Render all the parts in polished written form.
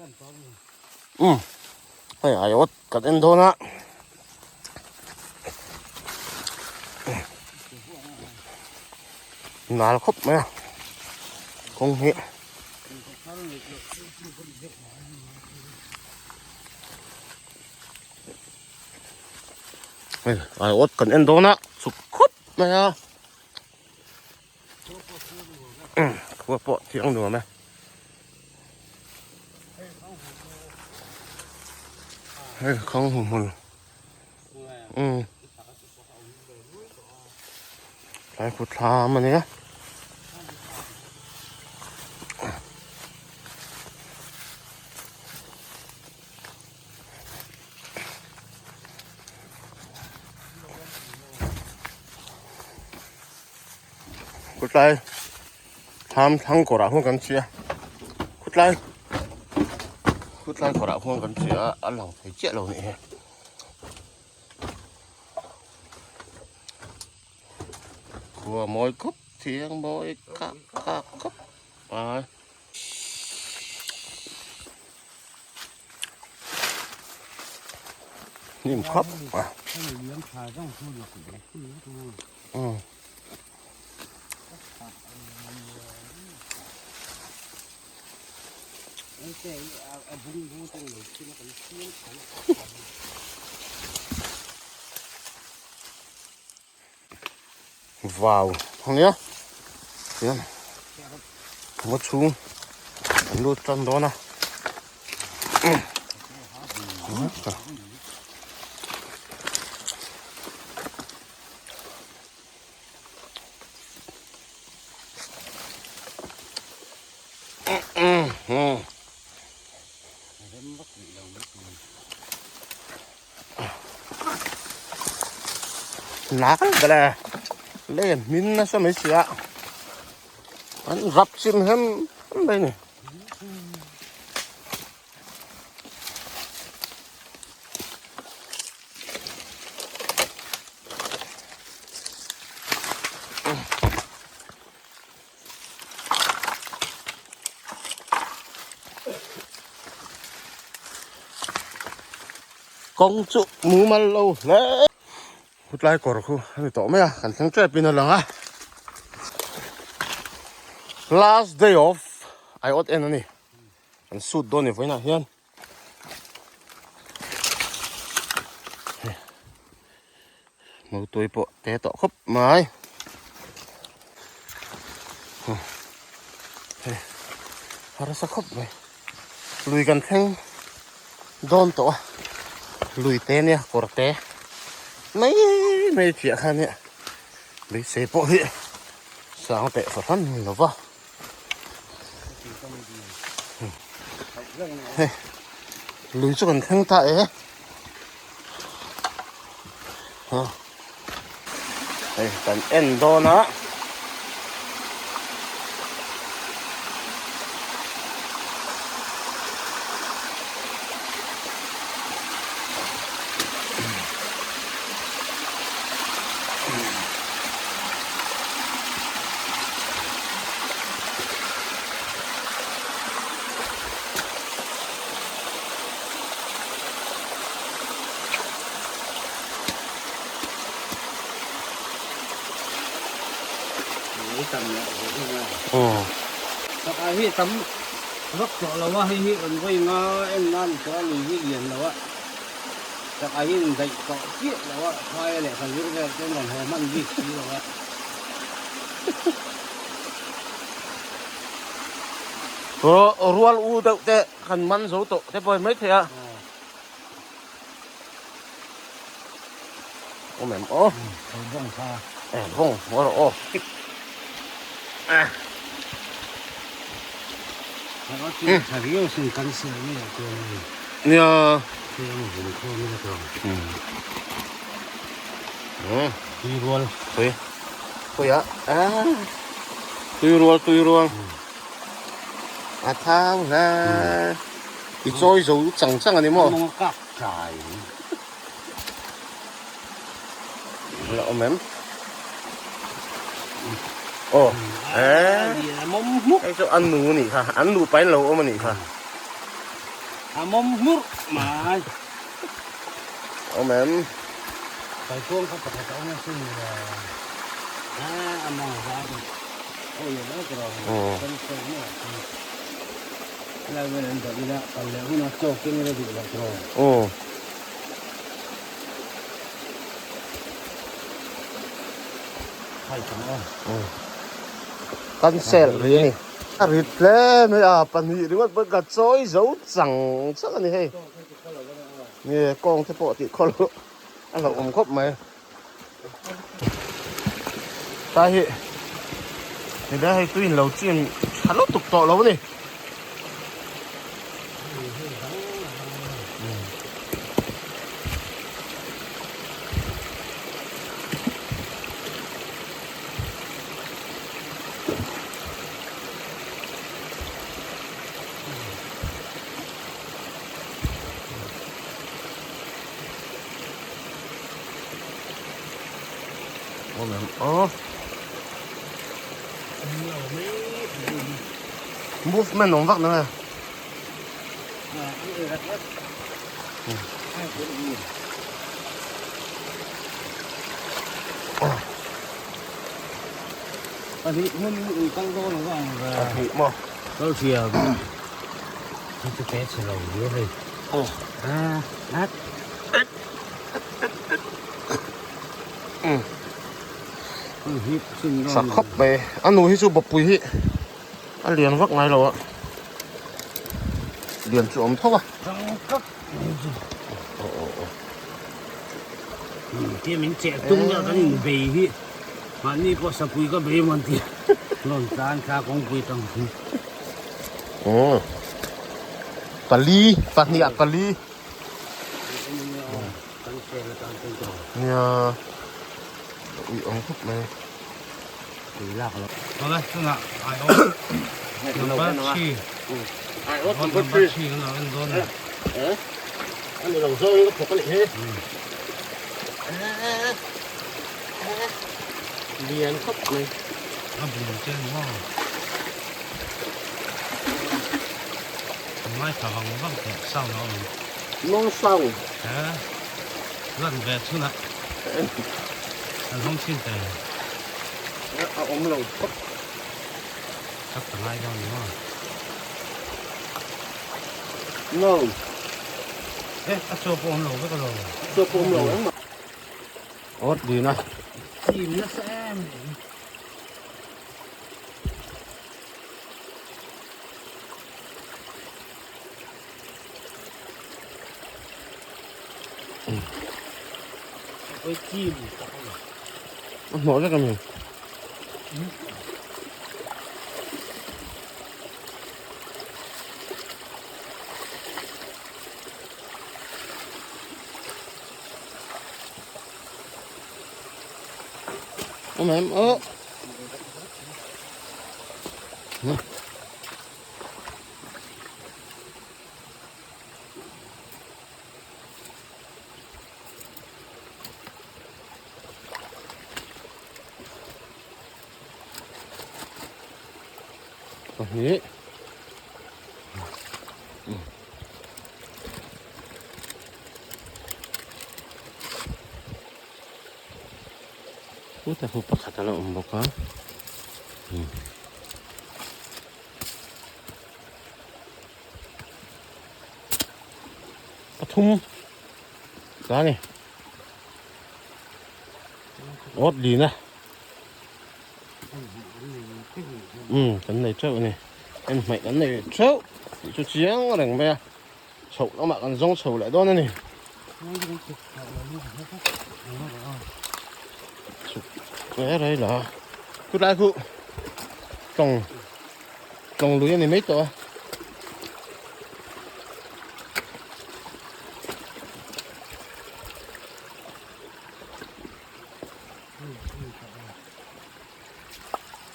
Um hei aiawt kan en dawn a nal khawp mai a kawng hi hei aiawt kan en dawn a chuk khawp mai a khua pawh thiang nuam e. Hei khang hu hmun um tlai kut thlam a nia. Khutlai thlam thlang kawrah huan kan chhi a khutlai khutlai kawrah huan kan chhi a a lang thei chiah lo nih hi khua mawi khawp thiang mawi kak kak khawp mai. Hnim khawp a. Vào ania tian ngaw chhung an lut tan dawn a Nal ber e lei an hmin nasa mai si a an rap chim hem hem mai a ni. Kawng chu mumal lo hle. Khutlai kawr khu a ni tawh mai a, kan thleng tep in a lang a. Last day of aiawt en a ni. Kan suit dawn ni vawiinah hian. Motui pawh te tawh khawp mai. Hei harsa khawp mai. Lui kan thleng dawn tawh a. Lui te nia kawr te mai mai chiah kha nia. Beisei pawh hi sang teh fahran lo va. Hei lui chu kan thleng ta e hei kan en dawn a. Hi tam vak tawh lo a hei hi rawn vawi nga en nan chuan lui hi lian lo a tak a in daih tawh chiah lo a phaia leh kan zir vel chuan rawn haw hman bik si lo a. Rual u deuh te kan man zo tawh te pawh mai thei a. Awm em aw. Bawng kha. Eh bawng haw rawh aw. Eh. Tha riau sin kan siam mai ah chuan hei. Nia. Hei ang vun khawm ila tawh. Tui rual. Tui. Tui a. Tui rual tui rual. A thau hle. I chawi zo chang chang a ni maw? Mawng kak tlai. La awm em? Aw. Eh. Hei chu an nu a nih kha. An nupa in lo awm a nih kha. A mawm hmurh mai. Awm em? Kaikuang kha pakhat a awm a sin le. A a mawng a zar a. Aw leh lo ka rawh. Kan sawi mai ah chuan. Helai vel an dah ila kal leh hunah chaw keng ila duh loh tawh. Aw. Hai chang aw. Kan sel ri a ni. A rit hle mai a, pahnih ringawt pawh ka chawi zo chang chang a ni hei. Nge kawng te pawh tih khaw loh a hlauhawm khawp mai. Ta hi helai hei tuiin lo chin tha lutuk tawh lo a ni. Movement awm vak na nge. Pahnih hmun in kal dawn lo ang ve. Pahnih maw? Kal thiam. Hei chu pe chhe lo viau hei. Aw. A at. Hip chin dawn. Sak khawp mai. A nu hi chu bawpui hi a lian vak ngai lo a. Lian chu awm tho a. Chang kak. Aw aw aw. Tia min cheh tum deuh kan inbei hi mahni pawh sapui ka bei mawn tia rawn tlan thla kawngpui tang hi. Aw pali pahnih ah pali. Nia ui awm khawp mai. Tui lak lo. Awle chungah ai awt number 3. Ai awt number 3 kan lo en dawn a ni. A ni lo zawng ka thawk a nih hi. Lian khawp mai. A bul che ni maw. Ngai tha vang vang teh sound a awm. Nong sound. He lan ve chhunah an hawng chin teh. A awm lo khawp. Chak ta ngai dawn ni maw. No. Eh, a chaw pawh awm lo vek alo. Chaw pawh awm lo engmah. Awt din a. Chim nasa em. Ôi chim. A hnawh vek ami. Awm em aw. Pahnih. Hutah khu pakhat a la awm bawk a. Pathum ta a ni. Awt lin a. Umm kan nei teuh a ni. En hmaih kan nei teuh tih chu chiang reng mai a. Chhoh lamah kan zawng chho leh dawn a ni. Chhuk rei rei la. Chulai khu tawng tawng lui a ni mai tawh a.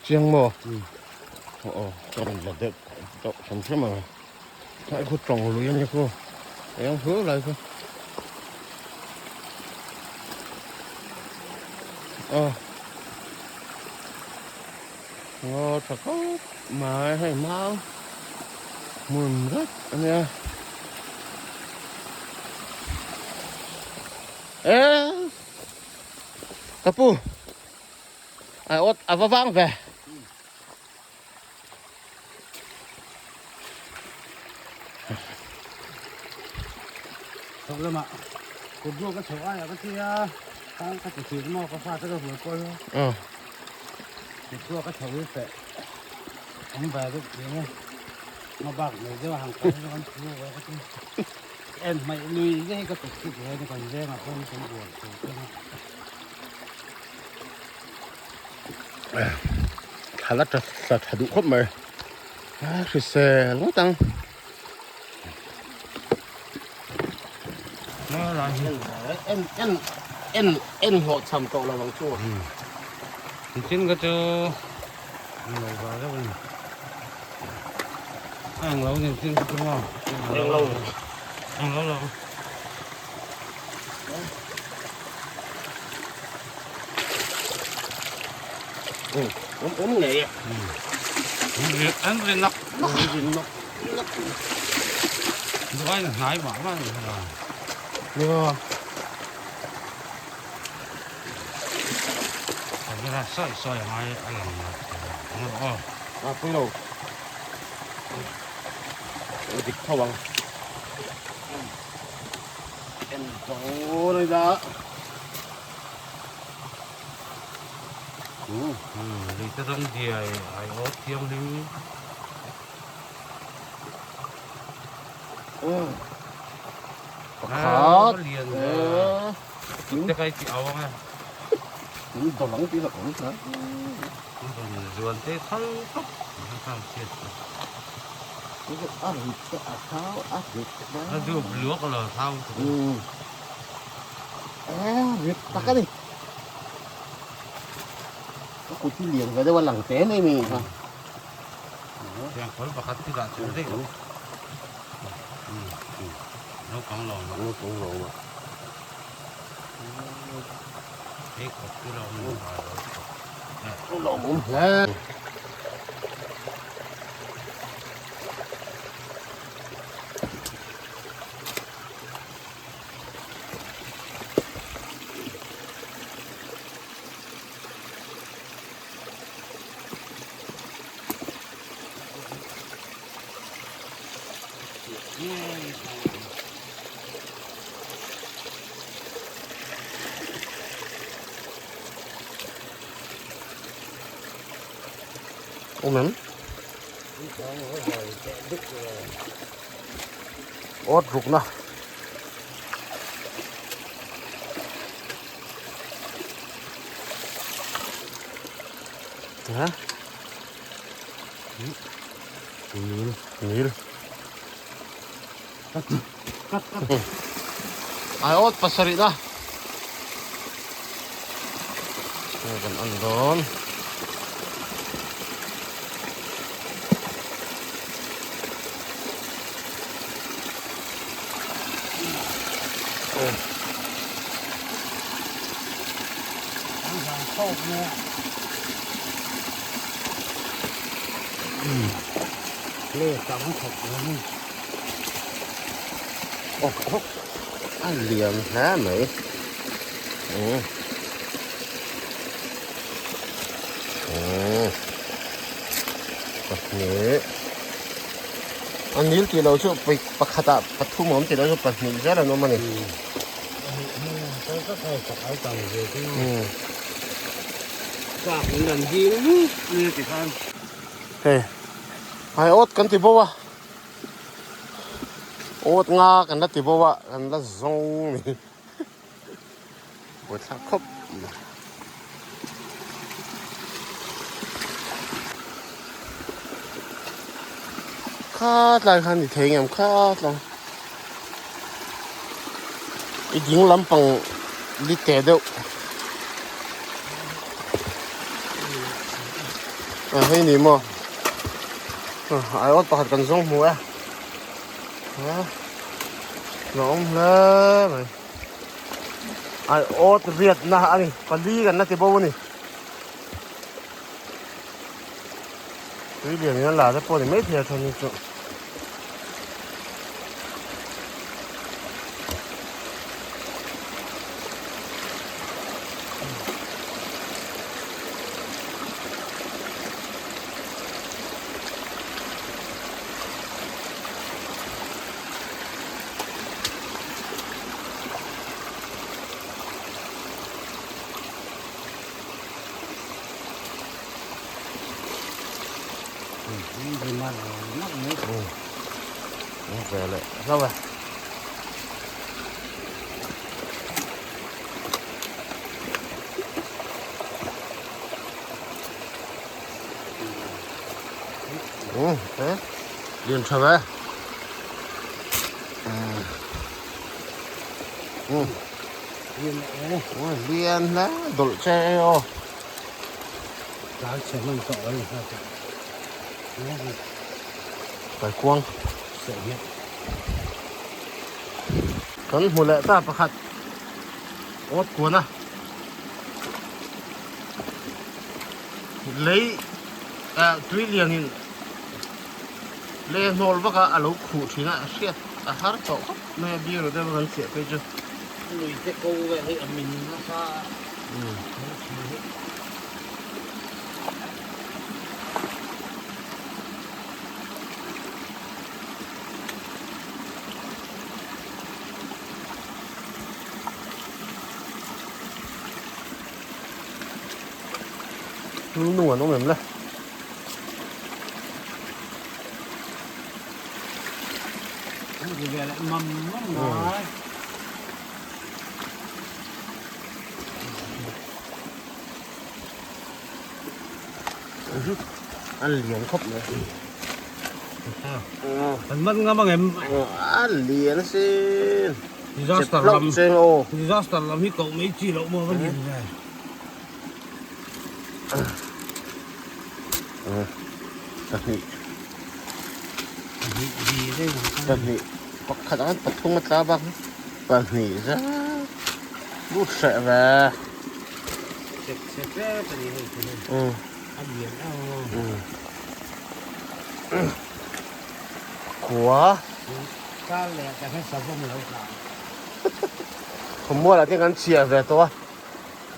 Chiang maw? Aw aw ka rawn la deuh tawh hram hram ang. Tlai khu tawng lui a ni khu. Eng hlur lai khu. Aw. Ngaw tha khawp mai hei mau hmun vek a nia. E ka pu ai awt a va vang ve. Chho lamah kut ruak ka chho aia ka tia tang ka ti thin maw ka fa te ka hruai kual a kut ruak ka chho hi feh awm ve deuh thin a hma bak nei deuh a han kal hi chu kan thu ve ka ti en hmaih lui te hi ka tuk thik ve a ni kan vengah pawh kan bual chho thin a. Thla la tha tha duh khawp mai a hrisel ngawt ang. En en en en hlawh cham tawh lo ang chu. Nichin ka chu lo va deuh a ni. A englo nichin ka chu maw? Englo. Englo lo. Awm awm ngei e. An ri nak nak. An ri nak nak. Duai na hnai mah mah ni hla. Nia. Kamera sawi sawi angai a lang lo. Aw. A pui lo. Dik tho ang. En dawn ila. Lui te dang diai ai awt thianghlim. Pakhat. Lian ve. Te kai ti au ang e. Tui dawlang tih lah awm ta. Zuan te thal tawp. A rit te a thau a rit te. A dup luak lo thau. Rit tak a ni. Ka kut hi lian ve deuh a lang te nei mi kha. Tiang kawr pakhat hi dah chhung daih lo. Naupang lo mah. Naupang lo mah. Hei khawp chu lo awm lo. Lo awm hle. Awm em? Awt rukna. Ha? Nil, nil. Ai awt pasarih na. Kan an dawn. A lian hle mai. Pahnih. A nil tih loh chu pakhat ah pathum a awm tih loh chu pahnih zel an awm a ni. Hei hai awt kan ti bo a awt nga kan la ti bo a kan la zawng ni. Buaithlak khawp mai. Kha tlai khan ni thei ngem kha tlai. I ding lampang li te deuh. A hei ni maw. Ai awt pakhat kan zawng hmu e. A awm hle mai. Ai awt riatna a ni pali kan la ti bo a ni tui lian in a la te pawh ni maithei a then hi chu. Ve leh hlauh e. Lian tha ve. Lian hle dawlh che e aw. Tlai chhe hman tawh a ni kha chu. Kaikuang seh hian kan hmu leh ta pakhat awt kuan a lei ah tui lian in lei a hnawl vak a a lo khuh thin a a hriat a har tawh khawp mai a biru deuh a kan chiah phei chu. Lui te ko vel hi a min nasa a. Nung an awm em le? A lian khawp mai. An man ngam ang em? A lian asin. Disaster lam. Disaster lam hi koh mai chi loh maw va lian ve. Pahnih. Pahnih. Pakhat ang pathum a tla bak. Pahnih zet. Lut hreh ve. Chek chek vek a ni hei chu hei. A lian em a. Khua. Kar leh ka hre savawm lo tla. Khawmual ah te kan chhiah ve tawh a.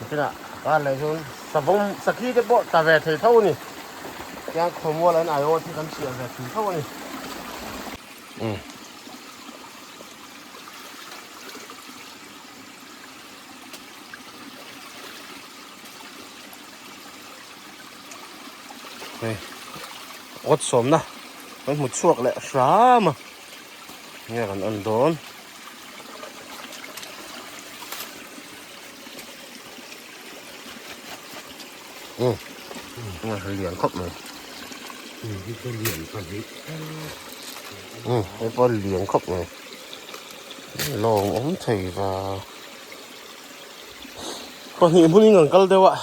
Tunah kar leh chuan savawm sakhi te pawh tla ve thei tho a ni. Tiang khawmual an aiawt hi kan chhiah ve thei tho a ni. Hei awt sawmna kan hmu chhuak leh hram a nge kan en dawn. Lian khawp mai. Hei pawh lian khawp mai. Lawng awm thei va. Pahnih hmunin an kal deuh a.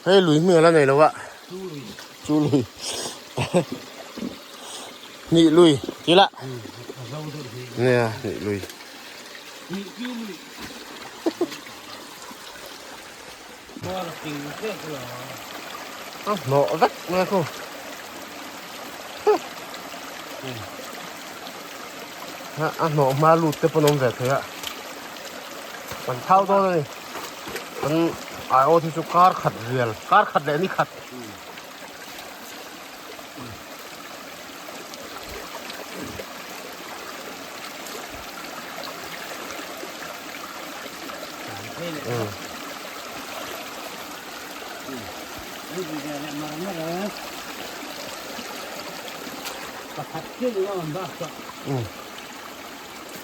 Hei lui hmel a nei lo a. Chu lui. Hnih lui ti la. Nia hnih lui. A hnawh vek mai khu. A hnawh hma lut te pawn awm ve thei a. Kan thau dawn a ni. Kan aiawt hi chu kar khat rial, kar khat leh ni khat.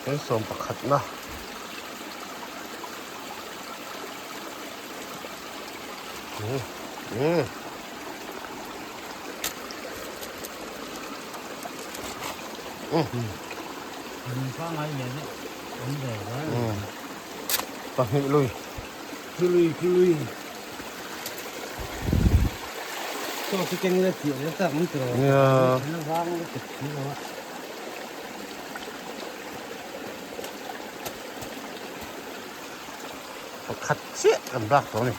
Hei sawm pakhat na. Pahnih lui. Lui lui. Chaw chu keng ila tih leh tak an ti lo. Nia. Vang lutuk si lo a. Pakhat chiah kan bak tawh a ni.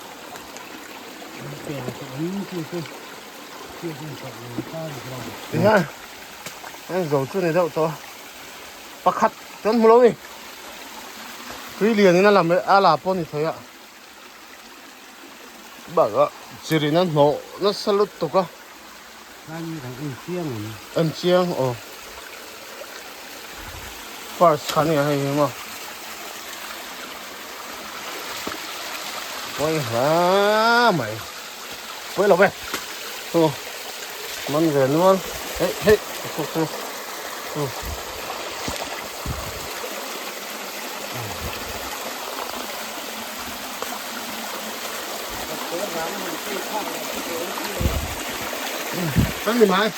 Tihian heng zo chu ni deuh tawh a pakhat kan hmu lo ni tui lian in a lam a la pawh a ni thei a bakah chirin a hnawh nasa lutuk a. En chiang aw first kha nia hei hi maw. Pawi hle mai. Pawi lo ve. Chu man ve nual. Hei hei chu chu chu. Kan ni mai.